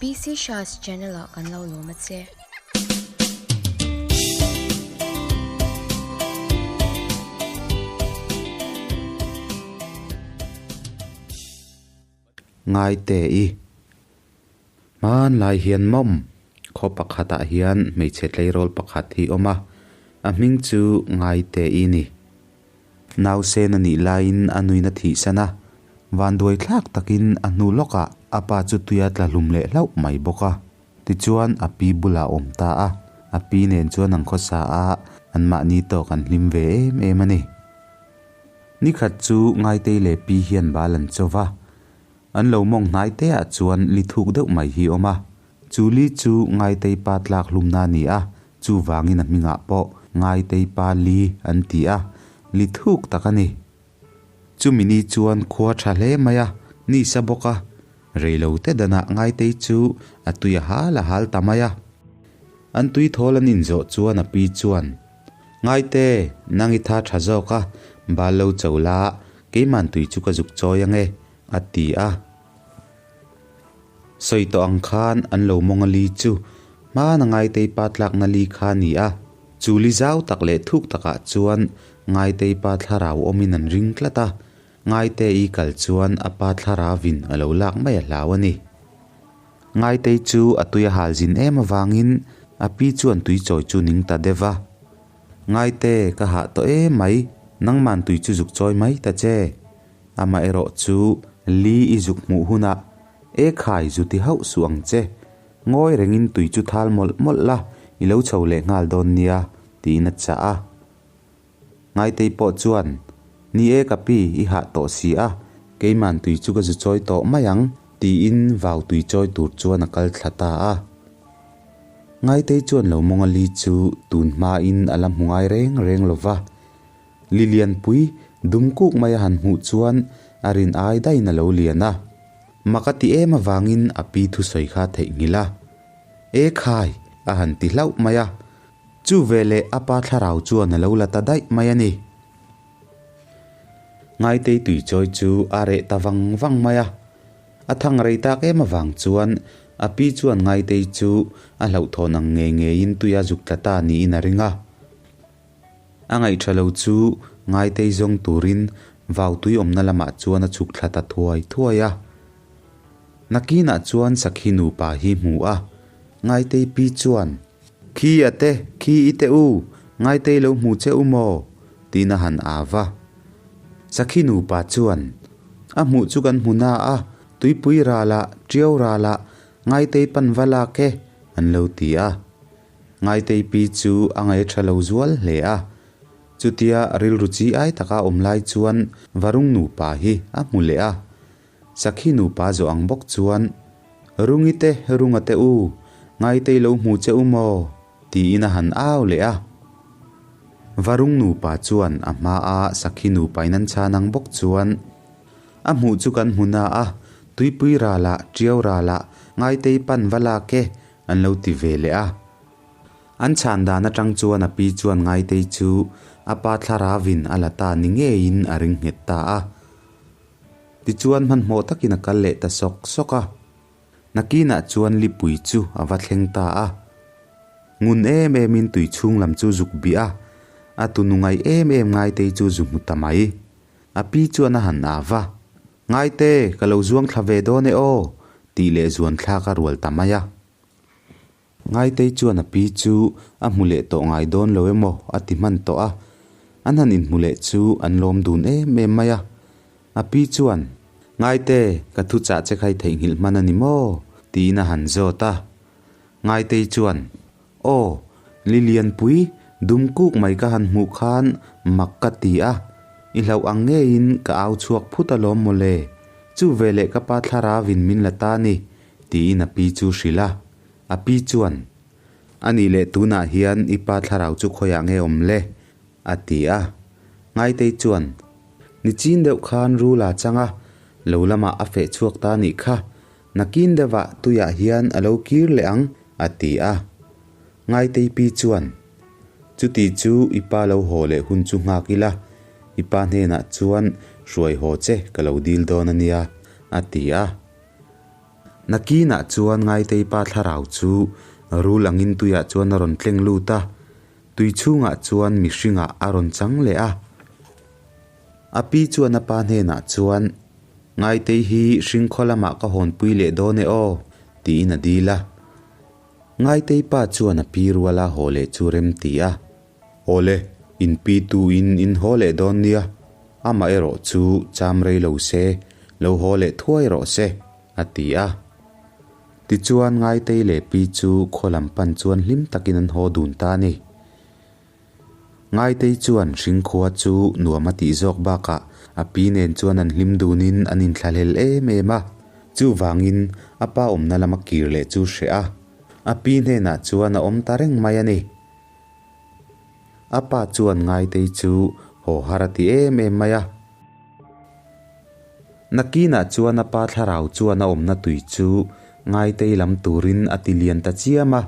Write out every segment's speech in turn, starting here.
PC Shah's channel ah kan lo lawm a che. Ngai teh i. Hmanlai hian mawm khaw pakhatah hian hmeichhe tleirawl pakhat hi awm a, a hming chu Ngai teh i ni. Nausen a nih laiin a nuin a thihsan a, vanduai thlak takin a hnu lawkah a pa chu tuia tla hlum leh hlauh mai bawk a. Tichuan a pi bulah a awm ta a, a pi nen chuan an khawsa a, anmahni tawk an hlim ve em em a ni. Nikhat chu Ngaitei leh pi hian bal an cho va, an lo mawng hnai te ah chuan li thuk deuh mai hi awm a, chu li chu Ngaitei pa tlak hlumna a ni a, chuvangin a hmingah pawh Ngaitei pa li an ti a, li thuk tak a ni. Chumi ni chuan khua tha hle mai a, ni sa bawk a, reilo te danah Ngaitei chu a tui a hal a hal ta mai a. An tui thawl an inzawh chuan a pi chuan, Ngaite, nang i tha tha zawk a, bal lo cho la, keiman tui chu ka zuk chawi ange, a ti a. Sawi tawh ang khan an lo mawng a li chu hmana Ngaitei pa tlakna li kha a ni a, chu li zau tak leh thuk takah chuan Ngaitei pa thlarau awmin an ring tlat a, Ngaite-i kal chuan a pa thlaravin a lo lak mai a hlau a ni. Ngaitei chu a tui a hal zin em avangin a pi chuan tui chawi chu ning ta deuh va. Ngaite, ka hah tawh em mai, nangman tui chu zuk chawi mai ta che. Amaherawh chu li i zuk hmuh hunah e khai zu ti hauh suh ang che. Ngawi rengin tui chu thal mawlh mawlh la, i lo chho leh nghal dawn nia, tiin a chah a. Ngaitei pawh chuan, Ni e ka pi, i hah tawh si a, keiman tui chu ka zu chawi tawh mai ang, tiin vau tui chawi tur chuan a kal thla ta a. Ngaitei chuan lo mawnga li chu tun hmain a la hmu ngai reng reng lo va. Li lianpui dum kuk mai a han hmuh chuan a rin ai daiin a lo lian a. Mak a ti em avangin a pi thusawi kha theihnghilh a. E khai! a han ti hlauh mai a. Chu veleh a pa thlarau chuan a lo la ta daih mai a ni. Ngaitei tuichawi chu a reh ta vang vang mai a. A thang rei tak em avang chuan a pi chuan Ngaitei chu a hlauhthawn ang ngei ngeiin tui a zuk tla ta niin a ring a. A ngaihṭha lo chu Ngaitei zawng turin vau tui awmna lamah chuan a chhuk thla ta thuai thuai a. Nakinah chuan Sakhi nupa hi hmu a, Ngaitei pi chuan, Khi a te, khi i te u, Ngaitei lo hmu che u maw? tiin a han au va. Sakhi nupa chuan, A hmuh chu kan hmu na a, tuipui ralah, ṭiau ralah, Ngaitei pan va lak e, an lo ti a. Ngaitei pi chu a ngaih ṭha lo zual hle a. Chutia rilru chi ai taka awm lai chuan Varung nupa hi a hmu leh a. Sakhi nupa zawh ang bawk chuan, Rungi te, Runga te u, Ngaitei lo hmu che u maw? tiin a han au leh a. Varung nupa chuan a hmaa Sakhi nupain an chhan ang bawk chuan, A hmuh chu kan hmu na a, Tuipui ralah, Ṭiau ralah, Ngaitei pan va lak e, an lo ti ve leh a. An chhan dan atang chuan a pi chuan Ngaitei chu a pa thlaravin a la ta ni ngeiin a ring nghet ta a. Tichuan hmanhmawh takin a kal leh ta sawk sawk a. Nakinah chuan lipui chu a va thleng ta a. Ngun em emin tui chhung lam chu zuk bih a, a tunu ngai em em Ngaitei chu zu hmu ta mai. A pi chuan a han au va, Ngaite, ka lo zuang thla ve dawn e aw, tih leh zuan thlak a rual ta mai a. Ngaitei chuan a pi chu a hmu leh tawh ngai dawn lo emaw a ti hman tawh a, an han inhmu leh chu an lawm dun em em mai a. A pi chuan, Ngaite, ka thu chah che kha i theihnghilh hman a ni maw? tiin a han zawt a. Ngaitei chuan, Aw, Lilianpui, dum kuk mai ka han hmuh khan mak ka ti a, i hlauh ang ngeiin ka au chhuak phut alawm mawle, chu veleh ka pa thlaravin min la ta ni, Tiin a pi chu hrilh a. A pi chuan, A nih leh tunah hian i pa thlarau chu khawiah nge awm le? a ti a. Ngaitei chuan, Ni chin deuh khan rul a chang a, lo lamah a feh chhuak ta nih kha, nakin deuhah tuiah hian a lo kir leh ang, a ti a. Ngaitei pi chuan, Chuti chu i pa lo haw leh hun chu nghak ila, i pa hnenah chuan hruai haw che ka lo dil dawn a nia, a ti a. Nakinah chuan Ngaitei pa thlarau chu rul angin tuiah chuan a rawn tleng lut a, tui chhungah chuan mihringah a rawn chang leh a. A pi chuan a pa hnenah chuan, Ngaitei hi hringkhaw lamah ka hawnpui leh dawn e aw, tiin a dil a. Ngaitei pa chuan a pi ruala haw leh chu rem ti a. Awle, in pi tu in in haw leh dawn nia, amah erawh chu cham rei lo se, lo haw leh thuai rawh se, a ti a. Tichuan Ngaitei leh pi chu khaw lam pan chuan hlim takin an haw dun ta a ni. Ngaitei chuan hringkhua chu nuam a tih zawk bakah a pi nen chuan an hlim dunin an inthlahlel em em a, chuvangin a pa awmna lama kir leh chu hreh a, a pi hnenah chuan a awm ta reng mai a ni. A pa chuan Ngaitei chu haw har a ti em em mai a. Nakinah chuan a pa thlarau chuan a awmna tui chu Ngaitei lam turin a ti lian ta chiam a.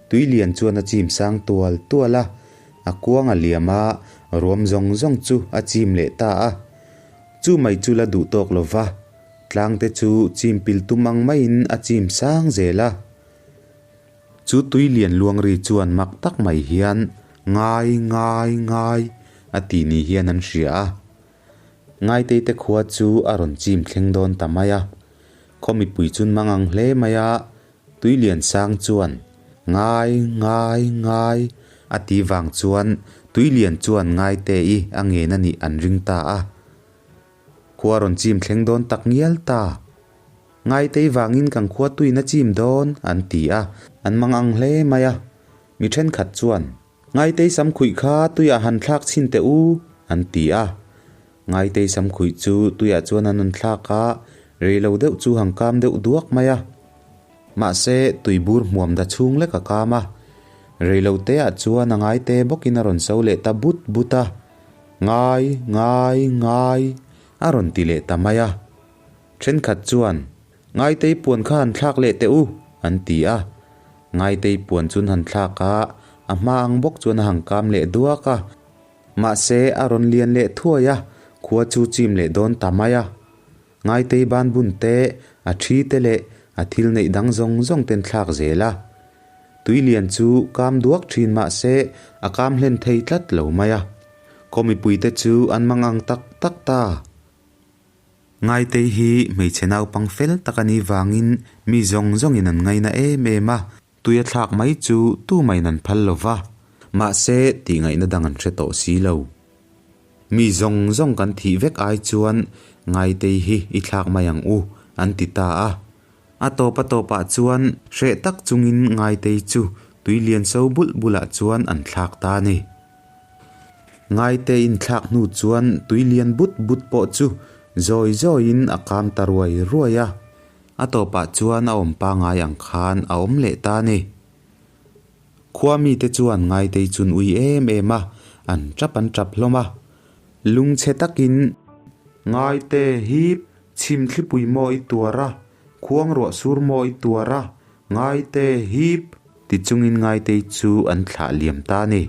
Tui lian chuan a chim sang tual tual a, a kuang a liam a, ruam zawng zawng chu a chim leh ta a. Chu mai chu la duh tawk lo va, tlangte chu chim pil tum ang maiin a chim sang zel a. Chu tui lian luang ri chuan mak tak mai hian ngai ngai ngai a ti ni hian an hria a. Ngaitei te khua chu a rawn chim thleng dawn ta mai a. Khaw mipui chun mang ang hle mai a, tui lian sang chuan ngai ngai ngai a ti vang chuan tui lian chuan Ngaite i a ngen a nih an ring ta a. Khua rawn chim thleng dawn tak ngial ta. Ngaitei vangin kan khua tuin a chim dawn, an ti a, an mang ang hle mai a. Mi thenkhat chuan, Ngaitei samkhuih kha tuiah han thlak chhin teh u, an ti a. Ngaitei samkhuih chu tuiah chuan an rawn thlak a, rei lo deuh chu han kam deuh duak mai a. Mahse, tuibur hmuam da chhung lek a kam a. Rei lo teah chuan a ngaite bawkin a rawn so leh ta but but a. Ngai, ngai, ngai, a rawn ti leh ta mai a. Thenkhat chuan, Ngaitei puan kha han thlak leh teh u, an ti a. Ngaitei puan chun han thlak a, a hma ang bawk chuan a han kam leh duak a. Mahse, a rawn lian leh thuai a, khua chu chim leh dawn ta mai a. Ngaitei ban bun te, a thi te leh a thil neih dang zawng zawng ten thlak zel a. Tui lian chu kam duak thin mahse, a kam hlen thei tlat lo mai a. Khaw mipuite chu an mang ang tak tak ta. Ngaitei hi hmeichhe naupang fel tak a nih vangin mi zawng zawngin an ngaina em em a, tui a thlak mai chu tumahin an phal lo va, mahse tih ngaihna dang an hre tawh si lo. Mi zawng zawng kan thih vek ai chuan Ngaitei hi i thlak mai ang u, an ti ta a. A tawp a tawpah chuan hreh tak chungin Ngaitei chu tui lian so bulh bulah chuan an thlak ta a ni. Ngaite inthlak hnu chuan tui lian but but pawh chu zawi zawiin a kam ta ruai ruai a, a tawpah chuan a awm pangai ang khan a awm leh ta a ni. Khua mite chuan Ngaitei chun ui em em a, an tap an tap hlawm a. Lungchhe takin Ngaite hip chhim thlipui maw i tuar a, khuang ruah sur maw i tuar a, Ngaite hip ti chungin Ngaitei chu an thlah liam ta a ni.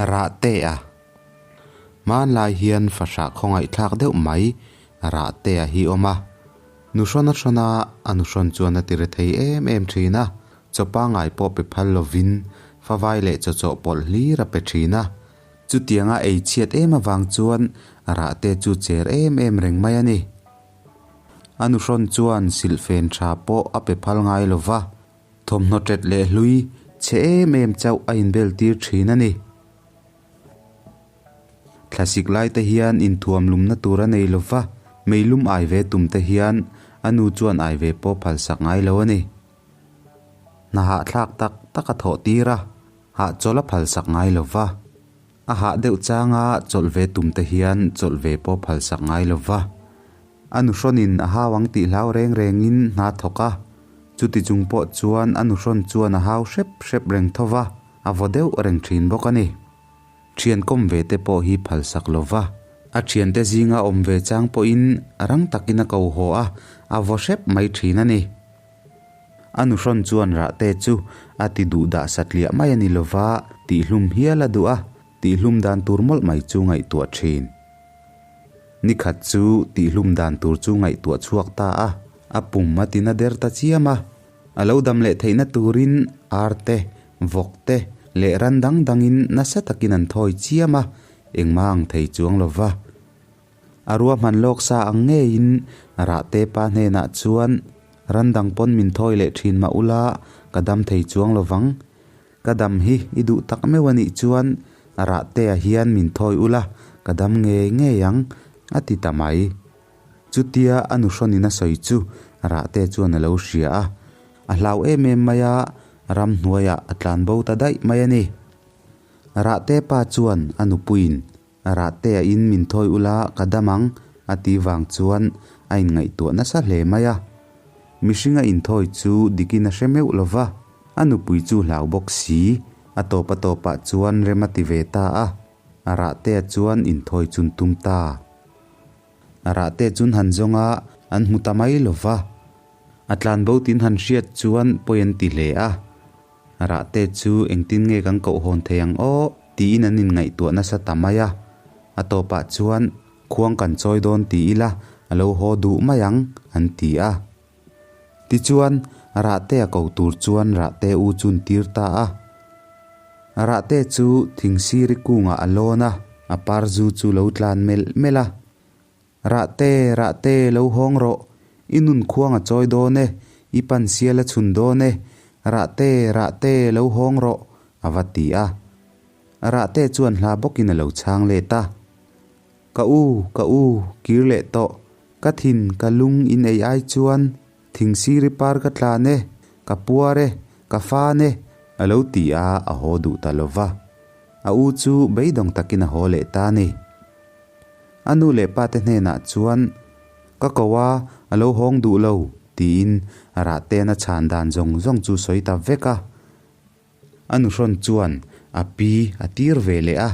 Rah te a. Hmanlai hian fahrah khawngaihthlak deuh mai rah te a hi awm a. Nuhrawn a hrawn a, a nuhrawn chuan a ti re thei em em thin a. Chaw pangai pawh pe phal lovin favai leh chaw chawhpawlh hlir a pe thin a. Chutianga ei chhiat em avang chuan rah te chu cher em em reng mai a ni. A nuhrawn chuan silhfen tha pawh a pe phal ngai lova. Thawmhnaw ṭet leh hlui chhe em em chauh a inbel tir ṭhin a ni. Thlasik lai te hian inthuam lumna tur a nei lo va, meilum ai ve tum te hian a nu chuan ai ve pawh phalsak ngai lo a ni. Hna hahthlak tak tak a thawh tir a, hahchawl a phalsak ngai lo va. A hah deuh changa chawlh ve tum te hian chawlh ve pawh phalsak ngai lo va. A nuhrawnin a hau ang tih hlau reng rengin hna thawk a, chuti chung pawh chuan a nuhrawn chuan a hau hrep hrep reng tho va, a vaw deuh reng thin bawk a ni. Thian kawm ve te pawh hi phalsak lo va, a thiante zinga awm ve chang pawhin rang takin a ko haw a, a vaw hrep mai thin a ni. A nuhrawn chuan rahte chu a ti duh dah satliah mai a ni lo va, tihhlum hial a duh a, tihhlum dan tur mawlh mai chu ngaihtuah thin. Ni khat chu tihhlum dan tur chu ngaihtuah chhuak ta a, a pum a tina der ta chiam a. A lo dam leh theihna turin ar te, vawk te leh ran dang dangin nasa takin an thawi chiam a, engmah ang thei chuang lo va. A ruahman lawk sa ang ngeiin Rahte pa hnenah chuan ran dang pawn min thawi leh thin mah ula ka dam thei chuang lo vang. Ka dam hi i duh tak meuh a nih chuan Rahtea hian min thawi ula ka dam ngei ngei ang, a ti ta mai. Chutia a nuhrawnin a sawi chu Rahte chuan a lo hria a, a hlau em em mai a, ramhnuaiah a tlanbo ta daih mai a ni. Rahte pa chuan a nupuiin Rahtea in min thawi ula ka dam ang a ti vang chuan a inngaihtuah nasa hle mai a. Mihringa inthawi chu dikin a hre meuh lo va, a nupui chu hlau bawk si, a tawp a tawpah chuan rem a ti ve ta a, Rahtea chuan inthawi chun tum ta. Rahte chun han zawng a, an hmu ta mai lo va. A tlanbo tin han hriat chuan pawi an ti hle a. Rahte chu engtin nge kan koh hawn thei ang aw? tiin an inngaihtuah nasa ta mai a. A tawpah chuan khuang kan chawi dawn ti ila a lo haw duh mai ang, an ti a. Tichuan, Rahte a ko tur chuan Rahte u chun tir ta a. Rahte chu thingsiri kungah a lawn a, a parzu chu lo tlan melh melh a. Rahte, Rahte, lo hawng rawh. I nun khuang a chawi dawn e, i pan sial a chhun dawn e. Rahte, Rahte, lo hawng rawh, a va ti a. Rahte chuan hla bawkin a lo chhang let a. Ka u, ka u, kir leh tawh. Ka thin, ka lung in ei ai chuan thingsiri par ka tlan e, ka puar e, ka fan e, a lo ti a, a haw duh ta lo va. A u chu beidawng takin a haw leh ta a ni. A nu leh pa te hnenah chuan, Ka ko a, a lo hawng duh lo, tiin a rahtena chhan dan zawng zawng chu sawi ta vek a. A nuhrawn chuan a pi a tir ve leh a,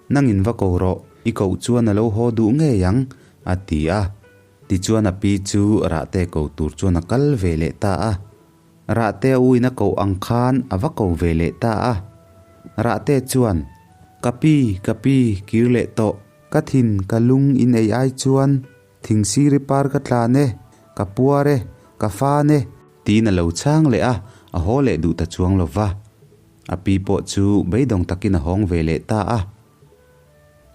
Nangin va ko rawh, i koh chuan a lo haw duh ngei ang, a ti a. Tichuan a pi chu rahte ko tur chuan a kal ve leh ta a. Rahte a uin a koh ang khan a va ko ve leh ta a. Rahte chuan, Ka pi, ka pi, kir leh tawh, ka thin, ka lung in ei ai chuan thingsiri par ka tlan e, ka puar e, ka fan e, tiin a lo chhang leh a, a haw leh duh ta chuang lo va. A pi pawh chu beidawng takin a hawng ve leh ta a.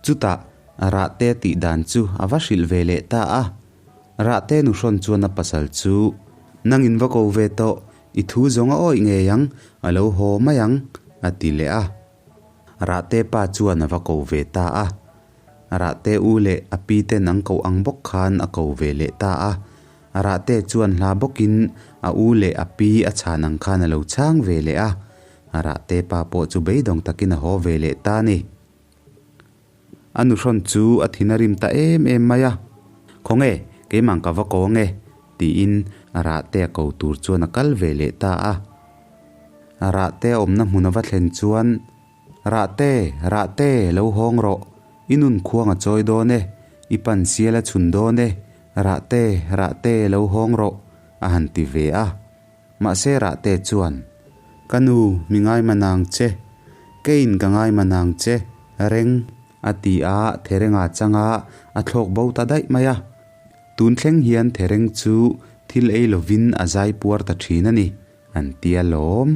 Chutah, Rahte tih dan chu a va hrilh ve leh ta a. Rahte nuhrawn chuan a pasal chu, Nangin va ko ve tawh, i thu zawng a awih ngei ang, a lo haw mai ang, a ti leh a. Rahte pa chuan a va ko ve ta a. Rahte u leh a pi ten an koh ang bawk khan a ko ve leh ta a. Rahte chuan hla bawkin a u leh a pi a chhan ang khan a lo chhang ve leh a. Rahte pa pawh chu beidawng takin a haw ve leh ta a ni. A nuhrawn chu a thin a rim ta em em mai a, Khawnge, keimah ka va ko ange, tiin Rahte a ko tur chuan a kal ve leh ta a. Rahte a awmna hmun a va thlen chuan, Rahte, Rahte, lo hawng rawh, i nun khuang a chawi dawn e, i pan sial a chhun dawn e, Rahte, Rahte, lo hawng rawh, a han ti ve a. Mahse Rahte chuan, Ka nu, mi ngai manang che. Keiin ka ngai manang che, reng, a ti a, Therenga changa a thlawk bo ta daih mai a. Tun thleng hian Thereng chu thil ei lovin a zai puar ta thin a ni, an ti alawm.